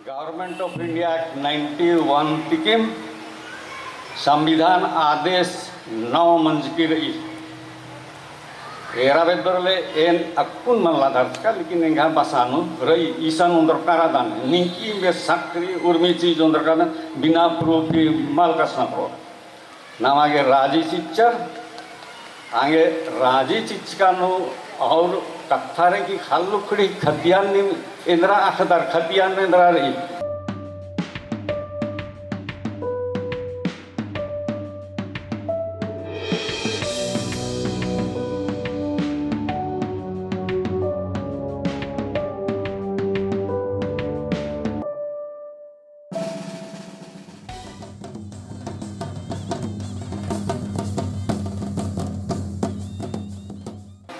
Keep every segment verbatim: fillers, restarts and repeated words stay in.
Government of India Act ninety one तिकिम संविधान आदेश नौ मंजकी रई। एरा बेद्दोर ले एन अक्कुन मल्ला धरचका, लेकिन एंगा बसानु रई, इसन ओन्दरका रअदन, निंकी बे शक रई, उर्मी चीज ओन्दरका रअदन, बिना proof ही मल कछनखरओ। नमा गे राजी चिच्चर, आंगे राजी चिच्चका नू और कत्था रई कि खल्ल उखड़ी खतियान नीम एन्दरा अख़दर, खतियान एन्दरा रई।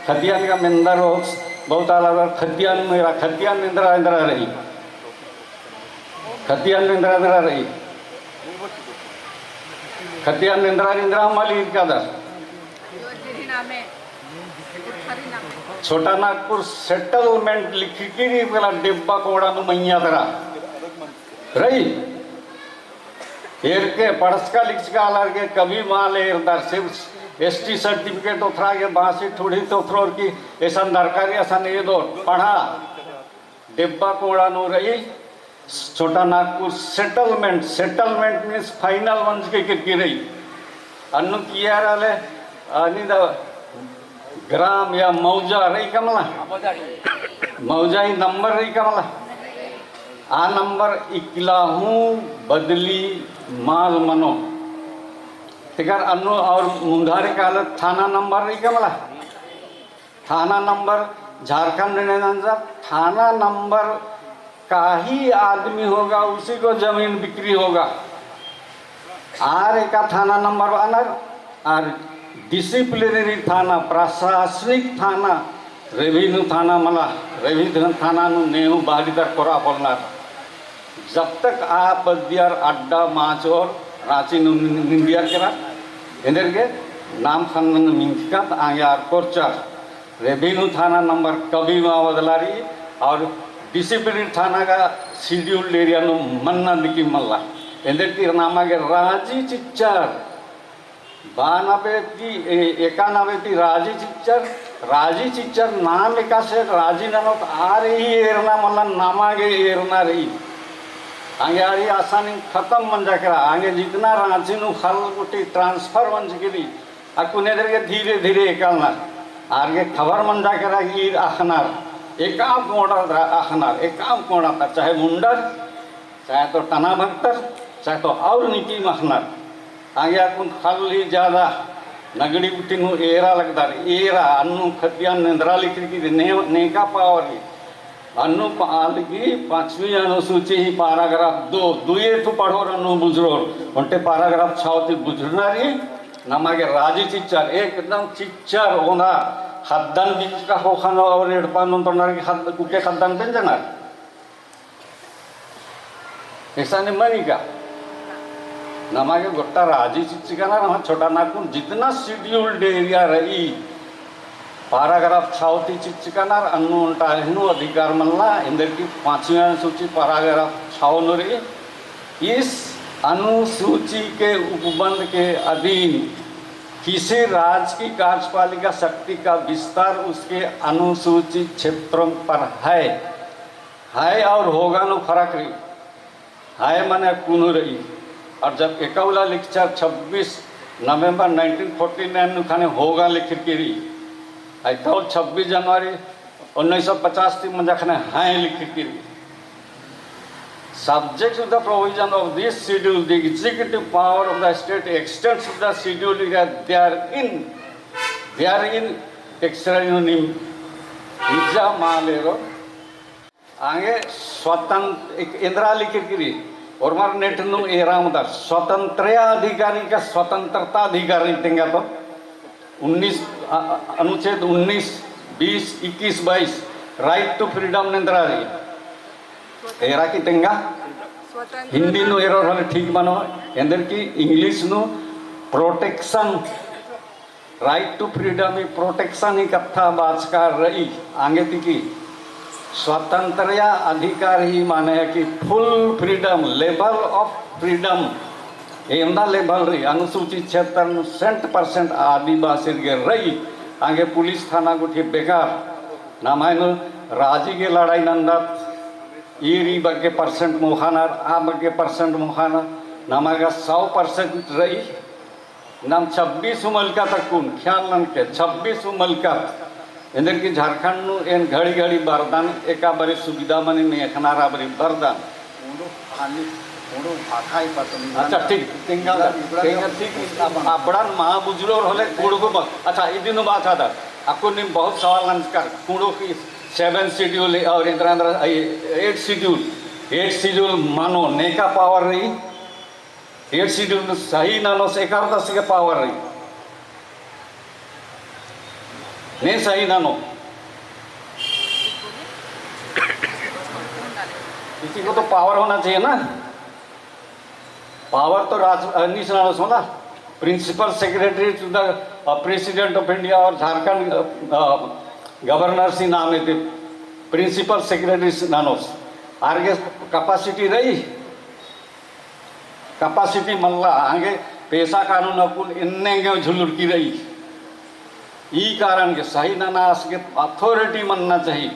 खतियान का मेंदर बहुत, बहुत आलादर खतियान मेरा, खतियान एन्दरा, एन्दरा रई। खतियान एन्दरा, एन्दरा रई। खतियान एन्दरा, एन्दरा मल ईरकादर। छोटा नागपुर settlement लिखकी रई, पहला डेब्बा कोड़ा नू मइय्याँ दरा रई। एरके पढ़चका लिखचका आलर गे कभी मल एरदर, सिर्फ ST certificate ओथरा गे बासी ठुड़ी तोथरोर की एसन दरकारी असन एदोर पढ़ा। डेब्बा कोड़ा नू रई, छोटा नागपुर settlement, settlement means final मंजकी केरकी रई। अन्नु किया रअले, अनिदा ग्राम या मौजा रई का मला? मौजा ही नंबर रई का मला? आ नंबर इकला हूँ बदली मल मनो। तेकर अन्नु और मुंधारे काले थाना नंबर रई का मला? थाना नंबर झारखंड ने नंजर, थाना नंबर काही आदमी होगा, उसी को जमीन बिक्री होगा। आर एका थाना नंबर बअनर, आर disciplinary थाना, प्रशासनिक थाना, revenue थाना मला, revenue थाना नू नेहू बारी दर कोरा पोल्लनर। जब तक आ पद्दियर अड्डा माचोर राँची नू निंदियर केरा, एन्देरगे नाम खन्नन मिंजकत आंगे आर कोरचर। Revenue थाना नंबर कभी मल बदलारी और discipline थाना का scheduled area नू मन्ना दिकी मल्ला। एन्देर की नमा गे राजी चिच्चर। बा नबे ती, ए-, एका नबे ती राजी चिच्चर, राजी चिच्चर नाम एकासे राजी ननोत आर ही एरना मल्ला नमा गे एरना रई। आंगे आर ही आसानी खतम मंजा केरा। आंगे जितना राँची नू खल गुट्ठी transfer मंजकी रई, अक्कुन एन्देरगे धीरे धीरे एकलनर। आर गे खबर मंजा केरा ईर अख़नर, एकाम कोड़ा ता अख़नर, एकाम कोड़ा ता, चाहे मुंडर, चाहे तो टना भगतर, चाहे तो और निकी मखनर। आंगे अक्कुन खल्ली ज्यादा नगड़ी गुट्ठी नू एरा लगदर, एरा अन्नु खतियान एन्दरा लिखरकी ने-, नेका power ही। अन्नु पा-, आलगी पाँचवीं अनुसूची ही paragraph दो, दुए ठू पढ़ोर अन्नु बुझरोर, ओन्टे paragraph छाव ती बुझरना रई, नमा गे राजी चिच्चर, एकदम चिच्चर ओना ख़द्दन बिचका ख़ोख़ा नू और एड़पा नू तोड़ना रई कि ख़द्द-, कुके ख़द्दन पेंजनर। एकसाने मनी का? नमा गे गोट्टा राजी चिच्चका ना, नमा छोटा नागपुर जितना scheduled area रई, paragraph छाव ती चिच्चका ना, अन्नु ओन्टा एहनु अधिकार मल्ला, एन्देर की पाँचवीं अनुसूची paragraph छाव नू रई, इस अनुसूची के उपबंध के अधीन किसी राज्य की कार्यपालिका शक्ति का विस्तार उसके अनुसूचित क्षेत्रों पर है। है और होगा नू फरक रई। है मने कुनु रई। और जब एका उल्ला लिखचर छब्बीस नवंबर nineteen forty nine नू ख़ने होगा लिखरकी रई। अइतौल छब्बीस जनवरी उन्नीस सौ पचास ती मंजा ख़ने है लिखरकी रई। Subject to the provision of this schedule, the executive power of the state extends to the schedule area therein, therein extraneum निजा मालेरो। आंगे स्वतंत्र, एक एन्दरा लिखरकी रई, ओर्मर नेट नू एरा उन्दर, स्वतंत्रता अधिकारी का स्वतंत्रता अधिकारी तेंगा तो उन्नीस, अ, अ, अनुच्छेद उन्नीस, बीस, इक्कीस, बाईस, right to freedom नू एन्दरा रई। एरा की तेंगा? हिंदी नू एरोर होले ठीक मनो, एन्देर की English नू protection, right to freedom ही protection ही कत्था बाचका रई, आंगे ती की स्वतंत्रया अधिकार ही माने है कि full freedom, level of freedom, एवंदा level रई, अनुसूचित क्षेत्र नू cent percent आदिवासिर गे रई, आगे पुलिस थाना गुट्ठी बेकार, नम्है नू राजी गे लड़ाई नन्दत, ईर ई बग्गे percent मोख़ानर, आ बग्गे percent मोख़ानर, नमा गा सौ percent रई, नाम छब्बीस हूँ मलकत अक्कुन, ख्याल ननके, छब्बीस हूँ मलकत। एन्देर कि झारखंड नू एन घड़ी घड़ी बरदन, एका बारी सुविधा मनी मेखनारा बारी बरदन। कुँड़ुख़ खाली, कुँड़ुख़ भाखा ही पता नहीं। अच्छा, ठीक, तेंगा, इबड़ा, इबड़ा तेंगा, ठीक, अबड़न मा बुझलोर होले कुँड़ुख़ बा। अच्छा, इदिन बात आता। अक्कुन नीम बहुत सवाल नंजकर, कुँड़ुख़ की seventh schedule और इन्द्रा इन्द्रा, ए, eighth schedule, eighth schedule मानो नेका power रई, eighth schedule नू सही ननोस एकादस गे power रई। ने सही ननो। किसी को तो power होना चाहिए ना। Power तो राज, अ, नीस ननोस होला। Principal Secretary to the, अ, President of India और झारखंड, अ, अ, Governor सी नामे ते Principal Secretary ननोस। आर गे capacity रई। Capacity मल्ला, आंगे पेसा कानून अक्कुन एन्ने गे झुलुरकी रई। ई कारण गे सही नना आस गे authority मन्ना चाही।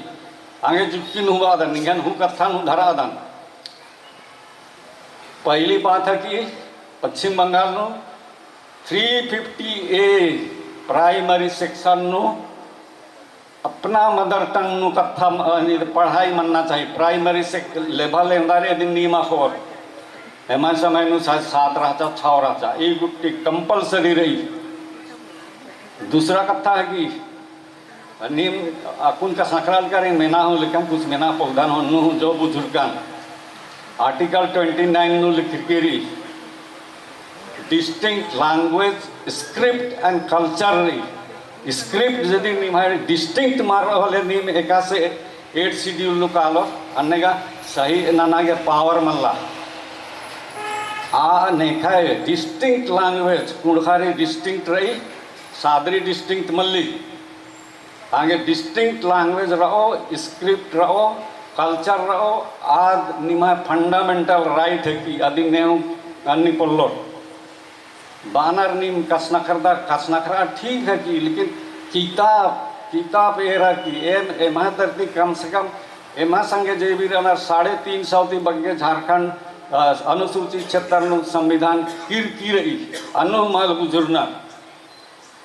आंगे जुक्तिन हूँ बअदन, निंगन हूँ कत्थन हूँ धरअदन। पहली बात है कि पश्चिम बंगाल नू three fifty A primary section नू अपना mother tongue नू कत्था म-, अ, नि पढ़ाई मन्ना चाही। Primary से level एन्देर अदिन नीम अख़ोर। एम्है समय नू शायद सात रहचा, छौ रहचा। ई गुट्ठी compulsory रई। दूसरा कत्था है कि नीम अक्कुन कछनखरआ लगदर, मेना हूँ लेकिन कुछ मेना पोल्लदन हूँ, नू हूँ जो बुझुरकन। Article twenty nine नू लिखकी रई, distinct language, script and culture रई। Script जदि निम्है distinct मल रओ होले नीम एकासे eighth schedule नू कालो, अन्नेगा सही नना गे power मल्ला। आ नेखय distinct language, कुँड़ुख़री distinct रई, सादरी distinct मल्ली। आंगे distinct language रओ, script रओ, culture रओ, आद निम्है fundamental right है कि अदिन ने हूँ अन्नी पोल्लोर। बानर नीम कछनखरदर, कछनखरआ ठीक है कि, लेकिन किताब, किताब एरा कि एम, एम्है तरती कम से कम, एम्है संगे जे भी रअनर, साढ़े तीन सौ ती बग्गे झारखंड, अ, अनुसूचित क्षेत्र नू संविधान किरकी रई, अन्नु मल बुझुरनर।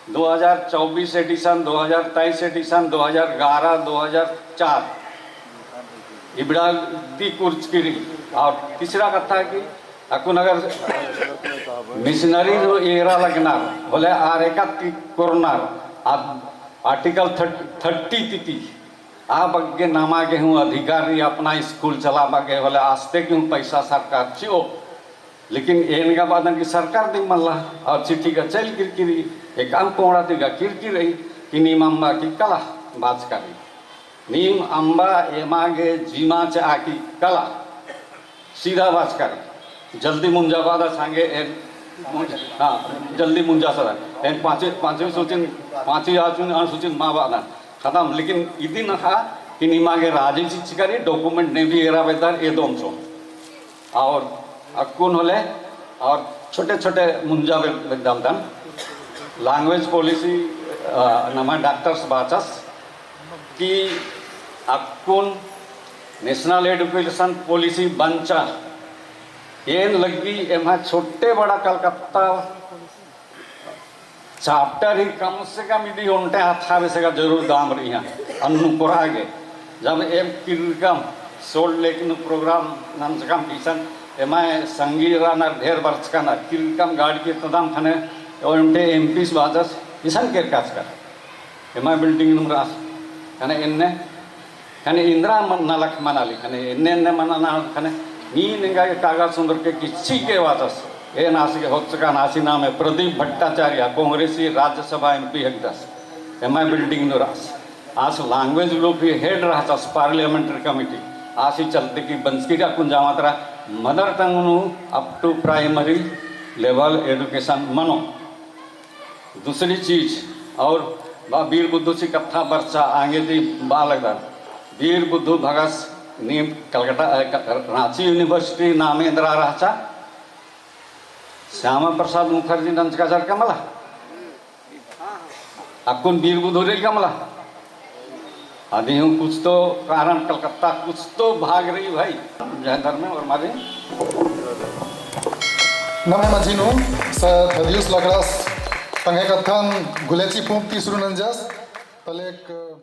दो हज़ार चउबीस edition, दो हज़ार तेईस edition, दो हज़ार ग्यारह, दो हज़ार चार, इबड़ा ती कुरचकी रई। और तीसरा कत्था कि अक्कुन अगर missionary नू एरा लगनर होले आर एका ती कोरनर, आ article thirty, thirty तिती, आ बग्गे नमा गे हूँ अधिकार रई अपना school चलाबआ गे होले आस्ते गे हूँ पैसा सरकार चिओ। लेकिन एन गा बअदन कि सरकार दिम मल्ला, और चिट्ठी गा चइल किरकी रई, एकअम कोंड़ा ती गा किरकी रई, कि नीम अम्बा की कला बाचका रई। नीम अम्बा एमा गे जिमा चिआ की कला, सीधा बाचका रई। जल्दी मुंजा बअदस आंगे एन, मुंज-, हाँ, जल्दी मुंजा सदा। एन पाँचवी, पाँचवी सूचिन, पाँचवी आचुन अनुसूचिन मा बअदन। खतम, लेकिन इदिन अख़ा कि निमा गे राजी चिच्चका रई, document ने भी एरा बेद्दर एदोम चो। और अक्कुन होले, और छोटे-छोटे मुंजा बे-, बेद्दालदन। Language policy, अ, नमा doctors बाचस कि अक्कुन National Education Policy बंचा, एन लग्गी एम्है छोटे बड़ा कलकत्ता chapter ही कम से कम इदी ओन्टे हत्था बेसे गा जरूर दाम रई हाँ, अन्नु कोरआ गे। जब एम किर्रकम Salt Lake नू program नंजकम इसन एम्है संगी रअनर ढेर बरचका रअनर, किर्रकम गाड़ी की तदम खने ओन्टे MPs बाचस इसन केरकाचका। एम्है building नुम रअस। खने एन्ने, खने इन्द्रा मन नलख मनाली, खने एन्ने एन्ने मना ना, खने नीन एंगा गे कागज सुन्दर के किच्ची के बाचस। एन आस गे होचका आसी नामे प्रदीप भट्टाचार्य, कांग्रेसी राज्यसभा MP हिकदस। एम्है building नू रअस। आस language group ही head रहचस parliamentary committee। आसी चलते कि बंचकी गा कुन जामा तरा mother tongue नू up to primary level education मनो। दूसरी चीज, और बा वीर बुद्धू सी कत्था बरचा आंगे ती बआ लगदर। वीर बुधु भगत नीम कलकत्ता, अ, क-, रांची university नामे एन्दरा रहचा, श्यामा प्रसाद मुखर्जी नंजका चरका मला? अक्कुन वीर बुधु रई का मला? अदी हूँ कुछ तो कारण कलकत्ता कुछ तो भाग रई भाई। जय धर्मे और मारे। नम्है मझी नू स-, थदियुस लकड़ास तंग्है कत्थन गुलेची फूंक ती सुरु नंजस। तले एक